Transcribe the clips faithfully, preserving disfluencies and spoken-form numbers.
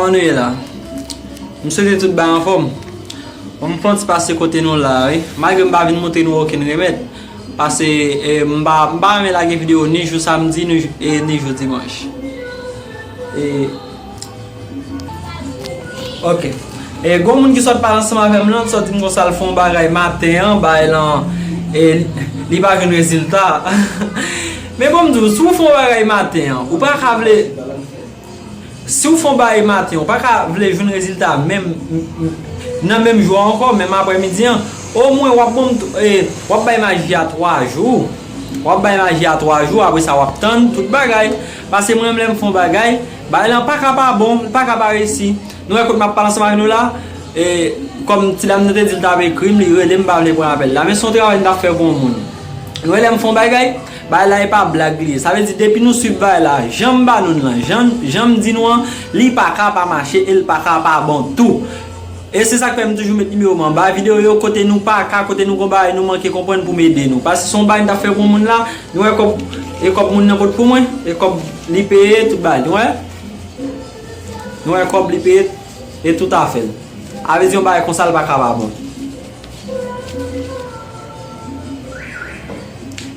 Nou ye la. M swete tout bay anfòm. Bon, m fè yon ti pase kote nou la, wi. Malgre m pa vin montre nou okenn remèd. Pase, eh, m pa, m pa renmen lage videyo ni jou samdi, ni, eh, ni jou dimanch. Eh, ok. Eh, gon moun ki sot pale ansanm avè m lan, sot di m konsa l fè yon bagay maten an, bay lan, eh, li pa jwenn rezilta. Men bon, m di w, si w fè yon bagay maten an, ou pa ka vle Si w fè yon bagay maten, ou pa ka vle jwenn rezilta menm nan menm jou a ankò, menm aprèmidi an. Omwen, w ap ban m, eh, w ap bay maji a twa jou. W ap bay maji a twa jou, apre sa w ap tann tout bagay. Pase mwen menm lè m fè yon bagay, bagay lan pa ka pa bon, li pa ka pa reyisi. Nou wè kote m ap pale ansanm avè nou la, eh, kòm ti dam nan te di l t ap ekri m, li rele m, m pa vle pran apèl la. Men se yon travay m t ap fè pou yon moun. Nou wè lè m fè yon bagay, bagay la e pa blag li ye. Sa vle di depi nou swiv bagay la, jan m ba nou l lan, jan, jan m di nou an, li pa ka pa mache e l pa ka pa bon tou. E se sa k fè m toujou met nimewo m anba videyo yo, kote nou pa ka, kote nou gon bagay nou manke konprann pou m ede nou. Pase se yon bagay m t ap fè pou yon moun la, nou wè kòb, e kòb moun nan pot pou mwen, e kòb li peye, tout bagay, nou wè? Nou wè kòb li peye, e tout afè l. A vle di yon bagay konsa l pa ka pa bon.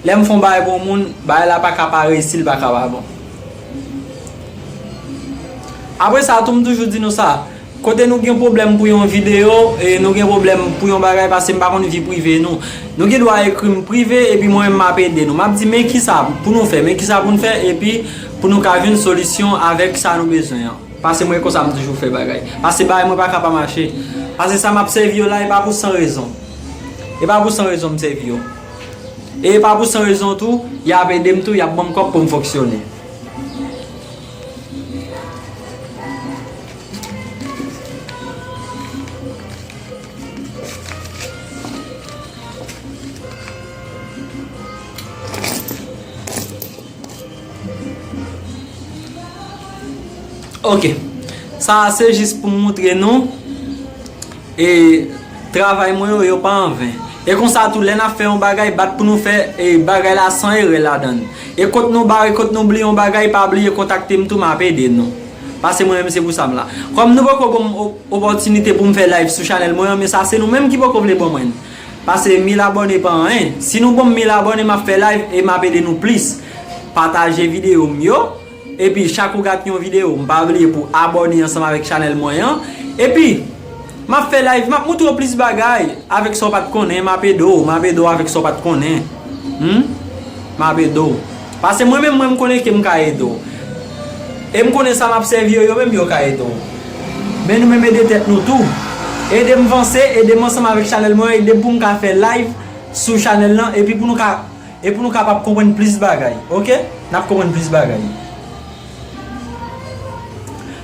Lè m fè yon bagay pou yon moun, bagay la pa ka pa reyisi, l pa ka pa bon. Apre sa tou, m toujou di nou sa, kote nou gen pwoblèm pou yon videyo, e nou gen pwoblèm pou yon bagay, pase m pa konn vi prive nou. Nou gen dwa ekri m prive, epi mwen menm m ap ede nou. M ap di, men kisa pou nou fè, men kisa pou n fè, epi pou nou ka jwenn solisyon avèk sa nou bezwen an. Pase mwen konsa m toujou fè bagay. Pase bagay mwen pa ka pa mache. Pase sa m ap sèvi yo la, e pa pou san rezon. E pa pou san rezon m sèvi yo. E pa pou san rezon tou, y ap ede m tou, y ap ban m kòb pou m fonksyone. Ok. Sa a se jis pou m montre nou, e, travay mwen yo, yo pa anven. E konsa tou, lè n ap fè yon bagay, bat pou nou fè, e, bagay la san erè ladan l. E kot nou bare, kot nou bliye yon bagay, pa bliye kontakte m tou, m ap ede nou. Pase mwen menm se pou sa m la. Kòm nou poko ban m o-, opòtinite pou m fè live sou chanèl mwen an, men sa se nou menm ki poko vle ban mwen l. Pase mil abòne pa anyen. Si nou ban m mil abòne, m ap fè live e m ap ede nou plis. Pataje videyo m yo. Epi chak ou gade yon videyo, m pa bliye pou abòne ansanm avèk chanèl mwen an. Epi, m ap fè live, m ap montre w plis bagay avèk sa w pa t konnen, m ap ede w, m ap ede w avèk sa w pa t konnen. Hmm? M ap ede w. Pase mwen menm, mwen m konnen ke m ka ede w. E m konnen sa m ap sèvi yo, yo menm yo ka ede w. Men nou menm ede tèt nou tou. Ede m vanse, ede m ansanm avèk chanèl mwen, ede m pou m ka fè live sou chanèl lan, epi pou nou ka, e pou nou kapab konprann plis bagay, ok? N ap konprann plis bagay.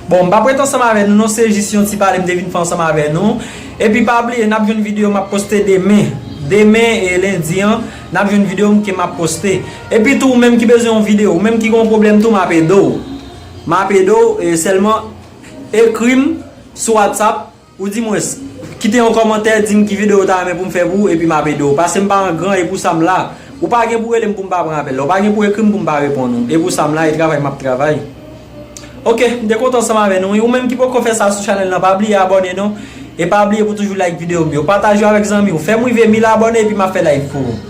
Bon, m p ap ret ansanm avè nou non, se jis yon ti pale m te vin fè ansanm avè nou. Epi pa bliye, n ap jwenn videyo m ap poste demen. Demen, e, lendi an, n ap jwenn videyo m ke m ap poste. Epi tou, ou menm ki bezwen yon videyo, ou menm ki gen yon pwoblèm tou, m ap ede w. M ap ede w, e, sèlman ekri m sou WhatsApp, ou di mwen, kite yon kòmantè, di m ki videyo ou ta renmen pou m fè pou ou, epi m ap ede w. Pase m pa an gran, e pou sa m la. Ou pa gen pou rele m pou m pa pran apèl la. Ou pa gen pou ekri m pou m pa reponn ou. E pou sa m la, e travay m ap travay. Ok, m te kontan ansanm avè nou, wi. Ou menm ki poko fè sa sou chanèl lan, pa bliye abòne non. E pa bliye pou toujou like videyo m yo. Pataje yo avèk zanmi w. Fè m rive mil abòne, epi m ap fè live pou ou.